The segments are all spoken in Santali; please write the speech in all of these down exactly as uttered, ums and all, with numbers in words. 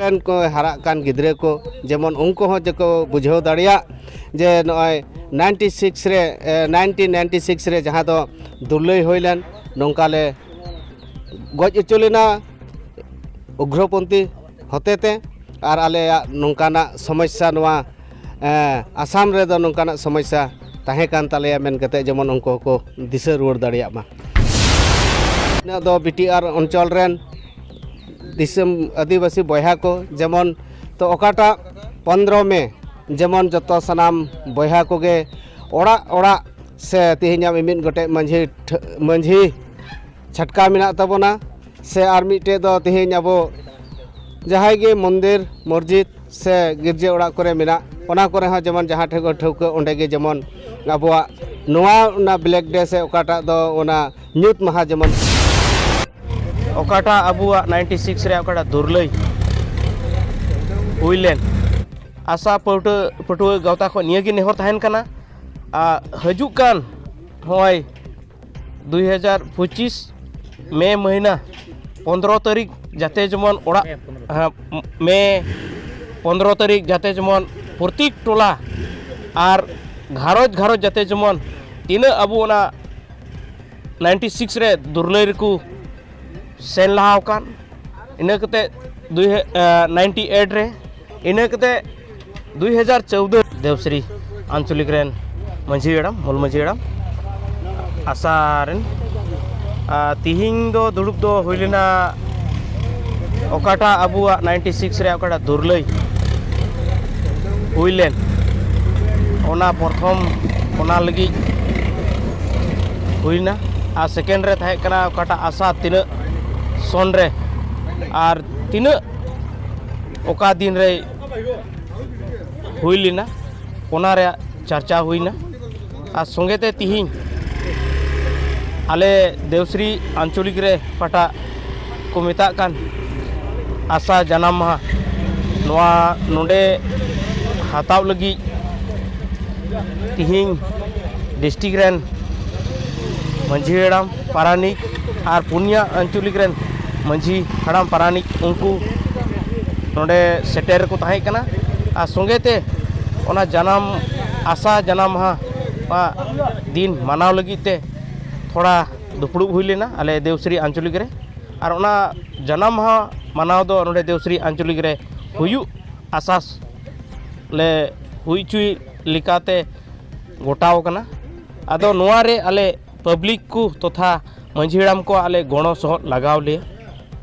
ᱨᱮᱱ ᱠᱚ ᱦᱟᱨᱟᱜ ᱠᱟᱱ ᱜᱤᱫᱽᱨᱟᱹ ᱠᱚ ᱡᱮᱢᱚᱱ ᱩᱱᱠᱩ ᱦᱚᱸ ᱡᱮᱠᱚ ᱵᱩᱡᱷᱟᱹᱣ ᱫᱟᱲᱮᱭᱟᱜ ᱡᱮ ᱱᱚᱜᱼᱚᱭ ᱱᱟᱭᱤᱱᱴᱤ ᱥᱤᱠᱥ ᱨᱮ, ᱮ, ᱱᱟᱭᱤᱱᱴᱤᱱ ᱱᱟᱭᱤᱱᱴᱤ ᱥᱤᱠᱥ ᱨᱮ ᱡᱟᱦᱟᱸ ᱫᱚ ᱫᱩᱨᱞᱟᱹᱭ ᱦᱩᱭ ᱞᱮᱱ, ᱱᱚᱝᱠᱟ ᱞᱮ ᱜᱚᱡ ᱦᱚᱪᱚ ᱞᱮᱱᱟ ᱩᱜᱽᱨᱚᱯᱚᱱᱛᱷᱤ ᱦᱚᱛᱮᱛᱮ, ᱟᱨ ᱟᱞᱮᱭᱟᱜ ᱱᱚᱝᱠᱟᱱᱟᱜ ᱥᱚᱢᱚᱥᱥᱟ ᱱᱚᱣᱟ, ᱮ, ᱟᱥᱟᱢ ᱨᱮᱫᱚ ᱱᱚᱝᱠᱟᱱᱟᱜ ᱥᱚᱢᱚᱥᱥᱟ ᱛᱟᱦᱮᱸ ᱠᱟᱱ ᱛᱟᱞᱮᱭᱟ ᱢᱮᱱ ᱠᱟᱛᱮ ᱡᱮᱢᱚᱱ ᱩᱱᱠᱩ ᱦᱚᱸᱠᱚ ᱫᱤᱥᱟᱹ ᱨᱩᱣᱟᱹᱲ ᱫᱟᱲᱮᱭᱟᱜ ᱢᱟ᱾ ᱤᱱᱟᱹ ᱫᱚ ᱵᱤ ᱴᱤ ᱟᱨ ᱚᱧᱪᱚᱞ ᱨᱮᱱ ᱫᱤᱥᱚᱢ ᱟᱹᱫᱤᱵᱟᱹᱥᱤ ᱵᱚᱭᱦᱟ ᱠᱚ ᱡᱮᱢᱚᱱ, ᱛᱚ ᱚᱠᱟᱴᱟᱜ ᱯᱚᱱᱫᱽᱨᱚ ᱢᱮ ᱡᱮᱢᱚᱱ ᱡᱚᱛᱚ ᱥᱟᱱᱟᱢ ᱵᱚᱭᱦᱟ ᱠᱚᱜᱮ ᱚᱲᱟᱜ ᱚᱲᱟᱜ ᱥᱮ ᱛᱮᱦᱮᱧᱟᱜ ᱢᱤᱢᱤᱫ ᱜᱚᱴᱮᱡ ᱢᱟᱹᱡᱷᱤ ᱴᱷᱟᱹ-, ᱢᱟᱹᱡᱷᱤ ᱪᱷᱟᱴᱠᱟ ᱢᱮᱱᱟᱜ ᱛᱟᱵᱚᱱᱟ, ᱥᱮ ᱟᱨ ᱢᱤᱫᱴᱮᱡ ᱫᱚ ᱛᱮᱦᱮᱧ ᱟᱵᱚ ᱡᱟᱦᱟᱸᱭ ᱜᱮ ᱢᱚᱱᱫᱤᱨ ᱢᱚᱥᱡᱤᱫ ᱥᱮ ᱜᱤᱨᱡᱟᱹ ᱚᱲᱟᱜ ᱠᱚᱨᱮ ᱢᱮᱱᱟᱜ, ᱚᱱᱟ ᱠᱚᱨᱮ ᱦᱚᱸ ᱡᱮᱢᱚᱱ ᱡᱟᱦᱟᱸ ᱴᱷᱮᱡ ᱠᱚ ᱴᱷᱟᱹᱣᱠᱟᱹ, ᱚᱸᱰᱮ ᱜᱮ ᱡᱮᱢᱚᱱ ᱟᱵᱚᱣᱟᱜ ᱱᱚᱣᱟ ᱚᱱᱟ ᱵᱞᱮᱠ ᱰᱮ ᱥᱮ ᱚᱠᱟᱴᱟᱜ ᱫᱚ ᱚᱱᱟ ᱧᱩᱛ ᱢᱟᱦᱟ ᱡᱮᱢᱚᱱ ᱚᱠᱟᱴᱟᱜ ᱟᱵᱚᱣᱟᱜ ᱱᱟᱭᱤᱱᱴᱤ ᱥᱤᱠᱥ ᱨᱮ ᱚᱠᱟᱴᱟᱜ ᱫᱩᱨᱞᱟᱹᱭ ᱦᱩᱭ ᱞᱮᱱ, ᱟᱥᱟ ᱯᱟᱹᱴᱷᱩᱣᱟᱹ, ᱯᱟᱹᱴᱷᱩᱣᱟᱹ ᱜᱟᱶᱛᱟ ᱠᱷᱚᱱ ᱱᱤᱭᱟᱹ ᱜᱮ ᱱᱮᱦᱚᱨ ᱛᱟᱦᱮᱱ ᱠᱟᱱᱟ, ᱟᱨ ᱦᱤᱡᱩᱜ ᱠᱟᱱ ᱱᱚᱜᱼᱚᱭ ᱫᱩᱭ ᱦᱟᱡᱟᱨ ᱯᱚᱸᱪᱤᱥ ᱢᱮ ᱢᱟᱹᱦᱱᱟᱹ ᱯᱚᱱᱫᱽᱨᱚ ᱛᱟᱹᱨᱤᱠᱷ ᱡᱟᱛᱮ ᱡᱮᱢᱚᱱ ᱚᱲᱟᱜ, ᱦᱮᱸ, ᱢᱮ ᱯᱚᱱᱫᱽᱨᱚ ᱛᱟᱹᱨᱤᱠᱷ ᱡᱟᱛᱮ ᱡᱮᱢᱚᱱ ᱯᱨᱚᱛᱮᱠ ᱴᱚᱞᱟ ᱟᱨ ᱜᱷᱟᱨᱚᱸᱡᱽ ᱜᱷᱟᱨᱚᱸᱡᱽ ᱡᱟᱛᱮ ᱡᱮᱢᱚᱱ ᱛᱤᱱᱟᱹᱜ ᱟᱵᱚ ᱚᱱᱟ ᱱᱟᱭᱤᱱᱴᱤ ᱥᱤᱠᱥ ᱨᱮ ᱫᱩᱨᱞᱟᱹᱭ ᱨᱮᱠᱚ ᱥᱮᱱ ᱞᱟᱦᱟ ᱟᱠᱟᱱ, ᱤᱱᱟᱹ ᱠᱟᱛᱮ ᱫᱩᱭ, ᱱᱟᱭᱤᱱᱴᱤ ᱮᱭᱤᱴ ᱨᱮ, ᱤᱱᱟᱹ ᱠᱟᱛᱮ ᱫᱩᱭ ᱦᱟᱡᱟᱨ ᱪᱳᱣᱫᱟᱹ ᱫᱮᱣᱥᱨᱤ ᱟᱧᱪᱚᱞᱤᱠ ᱨᱮᱱ ᱢᱟᱹᱡᱷᱤ ᱦᱟᱲᱟᱢ, ᱢᱩᱞ ᱢᱟᱹᱡᱷᱤ ᱦᱟᱲᱟᱢ ᱟᱥᱟ ᱨᱮᱱ, ᱟᱨ ᱛᱤᱦᱤᱧ ᱫᱚ ᱫᱩᱲᱩᱵ ᱫᱚ ᱦᱩᱭ ᱞᱮᱱᱟ ᱚᱠᱟᱴᱟᱜ ᱟᱵᱚᱣᱟᱜ ᱱᱟᱭᱤᱱᱴᱤ ᱥᱤᱠᱥ ᱨᱮᱭᱟᱜ ᱚᱠᱟᱴᱟᱜ ᱫᱩᱨᱞᱟᱹᱭ ᱦᱩᱭ ᱞᱮᱱ, ᱚᱱᱟ ᱯᱨᱚᱛᱷᱚᱢ ᱚᱱᱟ ᱞᱟᱹᱜᱤᱫ ᱦᱩᱭᱱᱟ᱾ ᱟᱨ ᱥᱮᱠᱮᱱᱰ ᱨᱮ ᱛᱟᱦᱮᱸ ᱠᱟᱱᱟ ᱚᱠᱟᱴᱟᱜ ᱟᱥᱟ ᱛᱤᱱᱟᱹᱜ ᱥᱚᱱ ᱨᱮ ᱟᱨ ᱛᱤᱱᱟᱹᱜ ᱚᱠᱟ ᱫᱤᱱ ᱨᱮ ᱦᱩᱭ ᱞᱮᱱᱟ, ᱚᱱᱟ ᱨᱮᱭᱟᱜ ᱪᱟᱨᱪᱟ ᱦᱩᱭᱱᱟ᱾ ᱟᱨ ᱥᱚᱸᱜᱮ ᱛᱮ ᱛᱤᱦᱤᱧ ᱟᱞᱮ ᱫᱮᱣᱥᱨᱤ ᱟᱧᱪᱚᱞᱤᱠ ᱨᱮ ᱚᱠᱟᱴᱟᱜ ᱠᱚ ᱢᱮᱛᱟᱜ ᱠᱟᱱ ᱟᱥᱟ ᱡᱟᱱᱟᱢ ᱢᱟᱦᱟ, ᱱᱚᱣᱟ ᱱᱚᱰᱮ ᱦᱟᱛᱟᱣ ᱞᱟᱹᱜᱤᱫ ᱛᱤᱦᱤᱧ ᱰᱤᱥᱴᱨᱤᱠᱴ ᱨᱮᱱ ᱢᱟᱹᱡᱷᱤ ᱦᱟᱲᱟᱢ, ᱯᱟᱨᱟᱱᱤᱠ ᱟᱨ ᱯᱩᱱᱭᱟ ᱟᱧᱪᱚᱞᱤᱠ ᱨᱮᱱ ᱢᱟᱹᱡᱷᱤ ᱦᱟᱲᱟᱢ, ᱯᱟᱨᱟᱱᱤᱠ, ᱩᱱᱠᱩ ᱱᱚᱰᱮ ᱥᱮᱴᱮᱨ ᱨᱮᱠᱚ ᱛᱟᱦᱮᱸ ᱠᱟᱱᱟ᱾ ᱟᱨ ᱥᱚᱸᱜᱮ ᱛᱮ ᱚᱱᱟ ᱡᱟᱱᱟᱢ, ᱟᱥᱟ ᱡᱟᱱᱟᱢ ᱢᱟᱦᱟ ᱫᱤᱱ ᱢᱟᱱᱟᱣ ᱞᱟᱹᱜᱤᱫ ᱛᱮ ᱛᱷᱚᱲᱟ ᱫᱩᱯᱲᱩᱵ ᱦᱩᱭ ᱞᱮᱱᱟ ᱟᱞᱮ ᱫᱮᱣᱥᱨᱤ ᱟᱧᱪᱚᱞᱤᱠ ᱨᱮ᱾ ᱟᱨ ᱚᱱᱟ ᱡᱟᱱᱟᱢ ᱢᱟᱦᱟ ᱢᱟᱱᱟᱣ ᱫᱚ ᱱᱚᱰᱮ ᱫᱮᱣᱥᱨᱤ ᱟᱧᱪᱚᱞᱤᱠ ᱨᱮ ᱦᱩᱭᱩᱜ ᱟᱥᱟᱥ ᱞᱮ ᱦᱩᱭ ᱦᱚᱪᱚᱭ ᱞᱮᱠᱟᱛᱮ ᱜᱚᱴᱟᱣ ᱠᱟᱱᱟ᱾ ᱟᱫᱚ ᱱᱚᱣᱟ ᱨᱮ ᱟᱞᱮ ᱯᱟᱵᱽᱞᱤᱠ ᱠᱚ ᱛᱚᱛᱷᱟ ᱢᱟᱹᱡᱷᱤ ᱦᱟᱲᱟᱢ ᱠᱚ ᱟᱞᱮ ᱜᱚᱲᱚ ᱥᱚᱦᱚᱫ ᱞᱟᱜᱟᱣ ᱞᱮᱭᱟ᱾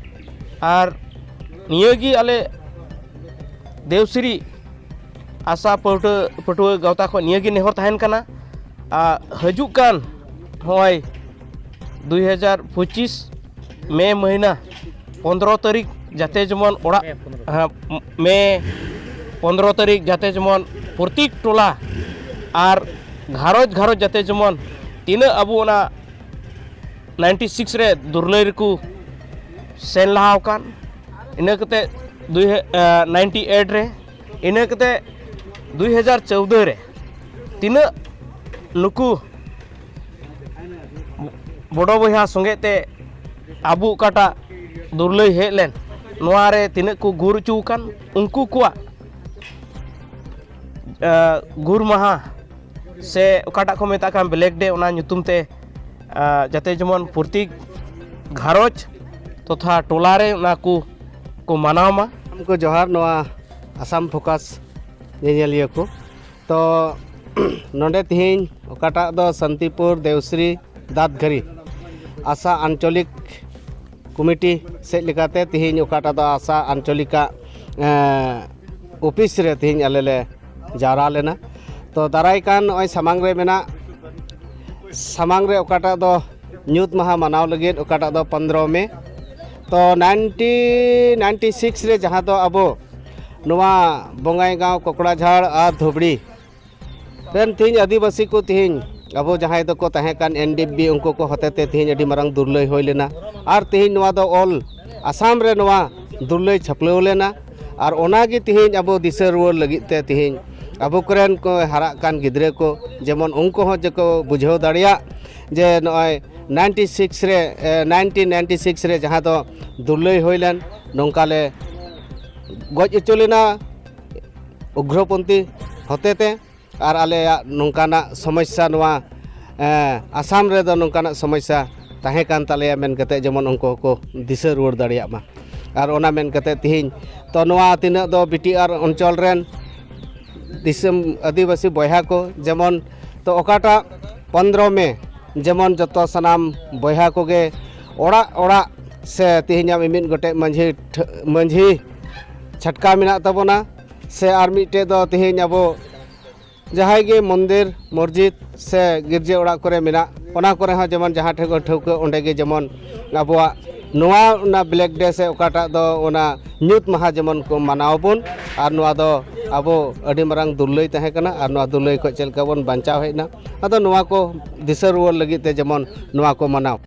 ᱟᱨ ᱱᱤᱭᱟᱹ ᱜᱮ ᱟᱞᱮ ᱫᱮᱣᱥᱨᱤ ᱟᱥᱟ ᱯᱟᱹᱴᱷᱩᱣᱟᱹ, ᱯᱟᱹᱴᱷᱩᱣᱟᱹ ᱜᱟᱶᱛᱟ ᱠᱷᱚᱱ ᱱᱤᱭᱟᱹ ᱜᱮ ᱱᱮᱦᱚᱨ ᱛᱟᱦᱮᱱ ᱠᱟᱱᱟ, ᱟᱨ ᱦᱤᱡᱩᱜ ᱠᱟᱱ ᱱᱚᱜᱼᱚᱭ ᱫᱩᱭ ᱦᱟᱡᱟᱨ ᱯᱚᱸᱪᱤᱥ ᱢᱮ ᱢᱟᱹᱦᱱᱟᱹ ᱯᱚᱱᱫᱽᱨᱚ ᱛᱟᱹᱨᱤᱠᱷ ᱡᱟᱛᱮ ᱡᱮᱢᱚᱱ ᱚᱲᱟᱜ, ᱦᱮᱸ, ᱢᱮ ᱯᱚᱱᱫᱽᱨᱚ ᱛᱟᱹᱨᱤᱠᱷ ᱡᱟᱛᱮ ᱡᱮᱢᱚᱱ ᱯᱨᱚᱛᱤᱠ ᱴᱚᱞᱟ ᱟᱨ ᱜᱷᱟᱨᱚᱸᱡᱽ ᱜᱷᱟᱨᱚᱸᱡᱽ ᱡᱟᱛᱮ ᱡᱮᱢᱚᱱ ᱛᱤᱱᱟᱹᱜ ᱟᱵᱚ ᱚᱱᱟ ᱱᱟᱭᱤᱱᱴᱤ ᱥᱤᱠᱥ ᱨᱮ ᱫᱩᱨᱞᱟᱹᱭ ᱨᱮᱠᱚ ᱥᱮᱱ ᱞᱟᱦᱟ ᱟᱠᱟᱱ, ᱤᱱᱟᱹ ᱠᱟᱛᱮ ᱫᱩᱭ, ᱱᱟᱭᱤᱱᱴᱤ ᱮᱭᱤᱴ ᱨᱮ, ᱤᱱᱟᱹ ᱠᱟᱛᱮ ᱫᱩᱭ ᱦᱟᱡᱟᱨ ᱪᱳᱣᱫᱟᱹ ᱨᱮ ᱛᱤᱱᱟᱹᱜ ᱱᱩᱠᱩ ᱵᱚᱰᱚ ᱵᱚᱭᱦᱟ ᱥᱚᱸᱜᱮ ᱛᱮ ᱟᱵᱚ ᱚᱠᱟᱴᱟᱜ ᱫᱩᱨᱞᱟᱹᱭ ᱦᱮᱡ ᱞᱮᱱ, ᱱᱚᱣᱟ ᱨᱮ ᱛᱤᱱᱟᱹᱜ ᱠᱚ ᱜᱩᱨ ᱦᱚᱪᱚ ᱟᱠᱟᱱ, ᱩᱱᱠᱩ ᱠᱚᱣᱟᱜ, ᱮ, ᱜᱩᱨ ᱢᱟᱦᱟ ᱥᱮ ᱚᱠᱟᱴᱟᱜ ᱠᱚ ᱢᱮᱛᱟᱜ ᱠᱟᱱ ᱵᱞᱮᱠ ᱰᱮ, ᱚᱱᱟ ᱧᱩᱛᱩᱢ ᱛᱮ, ᱮ, ᱡᱟᱛᱮ ᱡᱮᱢᱚᱱ ᱯᱨᱚᱛᱤ ᱜᱷᱟᱨᱚᱸᱡᱽ ᱛᱚᱛᱷᱟ ᱴᱚᱞᱟ ᱨᱮ ᱚᱱᱟ ᱠᱚ, ᱠᱚ ᱢᱟᱱᱟᱣ ᱢᱟ᱾ ᱥᱟᱱᱟᱢ ᱠᱚ ᱡᱚᱦᱟᱨ, ᱱᱚᱣᱟ ᱟᱥᱟᱢ ᱯᱷᱳᱠᱟᱥ ᱧᱮᱧᱮᱞᱤᱭᱟᱹ ᱠᱚ᱾ ᱛᱚ ᱱᱚᱰᱮ ᱛᱤᱦᱤᱧ ᱚᱠᱟᱴᱟᱜ ᱫᱚ ᱥᱟᱱᱛᱤᱯᱩᱨ ᱫᱮᱣᱥᱨᱤ ᱫᱟᱸᱛᱜᱷᱟᱹᱨᱤ ᱟᱥᱟ ᱟᱧᱪᱚᱞᱤᱠ ᱠᱚᱢᱤᱴᱤ ᱥᱮᱫ ᱞᱮᱠᱟᱛᱮ ᱛᱤᱦᱤᱧ ᱚᱠᱟᱴᱟᱜ ᱫᱚ ᱟᱥᱟ ᱟᱧᱪᱚᱞᱤᱠᱟᱜ, ᱮᱸ, ᱚᱯᱷᱤᱥ ᱨᱮ ᱛᱤᱦᱤᱧ ᱟᱞᱮ ᱞᱮ ᱡᱟᱣᱨᱟ ᱞᱮᱱᱟ᱾ ᱛᱚ ᱫᱟᱨᱟᱭ ᱠᱟᱱ ᱱᱚᱜᱼᱚᱭ ᱥᱟᱢᱟᱝ ᱨᱮ ᱢᱮᱱᱟᱜ, ᱥᱟᱢᱟᱝ ᱨᱮ ᱚᱠᱟᱴᱟᱜ ᱫᱚ ᱧᱩᱛ ᱢᱟᱦᱟ ᱢᱟᱱᱟᱣ ᱞᱟᱹᱜᱤᱫ, ᱚᱠᱟᱴᱟᱜ ᱫᱚ ᱯᱚᱱᱫᱽᱨᱚ ᱢᱮ᱾ ᱛᱚ ᱱᱟᱭᱤᱱᱴᱤ ᱱᱟᱭᱤᱱᱴᱤ ᱥᱤᱠᱥ ᱨᱮ ᱡᱟᱦᱟᱸ ᱫᱚ ᱟᱵᱚ ᱱᱚᱣᱟ ᱵᱚᱸᱜᱟᱭᱜᱟᱸᱣ, ᱠᱚᱠᱲᱟᱡᱷᱟᱲ ᱟᱨ ᱫᱷᱩᱵᱽᱲᱤ ᱨᱮᱱ ᱛᱤᱦᱤᱧ ᱟᱹᱫᱤᱵᱟᱹᱥᱤ ᱠᱚ ᱛᱤᱦᱤᱧ ᱟᱵᱚ ᱡᱟᱦᱟᱸᱭ ᱫᱚᱠᱚ ᱛᱟᱦᱮᱸ ᱠᱟᱱ ᱮᱱ ᱰᱤ ᱮᱯᱷ ᱵᱤ, ᱩᱱᱠᱩ ᱠᱚ ᱦᱚᱛᱮ ᱛᱮ ᱛᱤᱦᱤᱧ ᱟᱹᱰᱤ ᱢᱟᱨᱟᱝ ᱫᱩᱨᱞᱟᱹᱭ ᱦᱩᱭ ᱞᱮᱱᱟ᱾ ᱟᱨ ᱛᱤᱦᱤᱧ ᱱᱚᱣᱟ ᱫᱚ ᱚᱞ ᱟᱥᱟᱢ ᱨᱮ ᱱᱚᱣᱟ ᱫᱩᱨᱞᱟᱹᱭ ᱪᱷᱟᱹᱯᱞᱟᱹᱣ ᱞᱮᱱᱟ᱾ ᱟᱨ ᱚᱱᱟ ᱜᱮ ᱛᱤᱦᱤᱧ ᱟᱵᱚ ᱫᱤᱥᱟᱹ ᱨᱩᱣᱟᱹᱲ ᱞᱟᱹᱜᱤᱫ ᱛᱮ ᱛᱤᱦᱤᱧ ᱟᱵᱚ ᱠᱚᱨᱮᱱ ᱠᱚ ᱦᱟᱨᱟᱜ ᱠᱟᱱ ᱜᱤᱫᱽᱨᱟᱹ ᱠᱚ ᱡᱮᱢᱚᱱ ᱩᱱᱠᱩ ᱦᱚᱸ ᱡᱮᱠᱚ ᱵᱩᱡᱷᱟᱹᱣ ᱫᱟᱲᱮᱭᱟᱜ ᱡᱮ ᱱᱚᱜᱼᱚᱭ ᱱᱟᱭᱤᱱᱴᱤ ᱥᱤᱠᱥ ᱨᱮ, ᱮ, ᱱᱟᱭᱤᱱᱴᱤᱱ ᱱᱟᱭᱤᱱᱴᱤ ᱥᱤᱠᱥ ᱨᱮ ᱡᱟᱦᱟᱸ ᱫᱚ ᱫᱩᱨᱞᱟᱹᱭ ᱦᱩᱭ ᱞᱮᱱ, ᱱᱚᱝᱠᱟ ᱞᱮ ᱜᱚᱡ ᱦᱚᱪᱚ ᱞᱮᱱᱟ ᱩᱜᱽᱨᱚᱯᱚᱱᱛᱷᱤ ᱦᱚᱛᱮᱛᱮ᱾ ᱟᱨ ᱟᱞᱮᱭᱟᱜ ᱱᱚᱝᱠᱟᱱᱟᱜ ᱥᱚᱢᱚᱥᱥᱟ ᱱᱚᱣᱟ, ᱮᱸ, ᱟᱥᱟᱢ ᱨᱮᱫᱚ ᱱᱚᱝᱠᱟᱱᱟᱜ ᱥᱚᱢᱚᱥᱥᱟ ᱛᱟᱦᱮᱸ ᱠᱟᱱ ᱛᱟᱞᱮᱭᱟ ᱢᱮᱱ ᱠᱟᱛᱮ ᱡᱮᱢᱚᱱ ᱩᱱᱠᱩ ᱦᱚᱸᱠᱚ ᱫᱤᱥᱟᱹ ᱨᱩᱣᱟᱹᱲ ᱫᱟᱲᱮᱭᱟᱜ ᱢᱟ᱾ ᱟᱨ ᱚᱱᱟ ᱢᱮᱱ ᱠᱟᱛᱮ ᱛᱤᱦᱤᱧ ᱛᱚ ᱱᱚᱣᱟ ᱛᱤᱱᱟᱹᱜ ᱫᱚ ᱵᱤᱴᱤ ᱟᱨ ᱚᱧᱪᱚᱞ ᱨᱮᱱ ᱫᱤᱥᱚᱢ ᱟᱹᱫᱤᱵᱟᱹᱥᱤ ᱵᱚᱭᱦᱟ ᱠᱚ ᱡᱮᱢᱚᱱ ᱛᱚ ᱚᱠᱟᱴᱟᱜ ᱯᱚᱱᱫᱽᱨᱚ ᱢᱮ ᱡᱮᱢᱚᱱ ᱡᱚᱛᱚ ᱥᱟᱱᱟᱢ ᱵᱚᱭᱦᱟ ᱠᱚᱜᱮ ᱚᱲᱟᱜ ᱚᱲᱟᱜ ᱥᱮ ᱛᱤᱦᱤᱧᱟᱜ ᱢᱤᱢᱤᱫ ᱜᱚᱴᱮᱡ ᱢᱟᱹᱡᱷᱤ ᱴᱷᱟᱹ-, ᱢᱟᱹᱡᱷᱤ ᱪᱷᱟᱴᱠᱟ ᱢᱮᱱᱟᱜ ᱛᱟᱵᱚᱱᱟ, ᱥᱮ ᱟᱨ ᱢᱤᱫᱴᱮᱡ ᱫᱚ ᱛᱤᱦᱤᱧ ᱟᱵᱚ ᱡᱟᱦᱟᱸᱭ ᱜᱮ ᱢᱚᱱᱫᱤᱨ, ᱢᱚᱥᱡᱤᱫ ᱥᱮ ᱜᱤᱨᱡᱟᱹ ᱚᱲᱟᱜ ᱠᱚᱨᱮ ᱢᱮᱱᱟᱜ, ᱚᱱᱟ ᱠᱚᱨᱮ ᱦᱚᱸ ᱡᱮᱢᱚᱱ ᱡᱟᱦᱟᱸ ᱴᱷᱮᱱ ᱠᱚ ᱴᱷᱟᱹᱣᱠᱟᱹ, ᱚᱸᱰᱮ ᱜᱮ ᱡᱮᱢᱚᱱ ᱟᱵᱚᱣᱟᱜ ᱱᱚᱣᱟ, ᱚᱱᱟ Black Day ᱥᱮ ᱚᱠᱟᱴᱟᱜ ᱫᱚ ᱚᱱᱟ ᱧᱩᱛ ᱢᱟᱦᱟ ᱡᱮᱢᱚᱱ ᱠᱚ ᱢᱟᱱᱟᱣ ᱵᱚᱱ᱾ ᱟᱨ ᱱᱚᱣᱟ ᱫᱚ ᱟᱵᱚ ᱟᱹᱰᱤ ᱢᱟᱨᱟᱝ ᱫᱩᱨᱞᱟᱹᱭ ᱛᱟᱦᱮᱸ ᱠᱟᱱᱟ, ᱟᱨ ᱱᱚᱣᱟ ᱫᱩᱨᱞᱟᱹᱭ ᱠᱷᱚᱱ ᱪᱮᱫ ᱞᱮᱠᱟ ᱵᱚᱱ ᱵᱟᱧᱪᱟᱣ ᱦᱮᱡ ᱮᱱᱟ᱾ ᱟᱫᱚ ᱱᱚᱣᱟ ᱠᱚ ᱫᱤᱥᱟᱹ ᱨᱩᱣᱟᱹᱲ ᱞᱟᱹᱜᱤᱫ ᱛᱮ ᱡᱮᱢᱚᱱ ᱱᱚᱣᱟ ᱠᱚ ᱢᱟᱱᱟᱣ᱾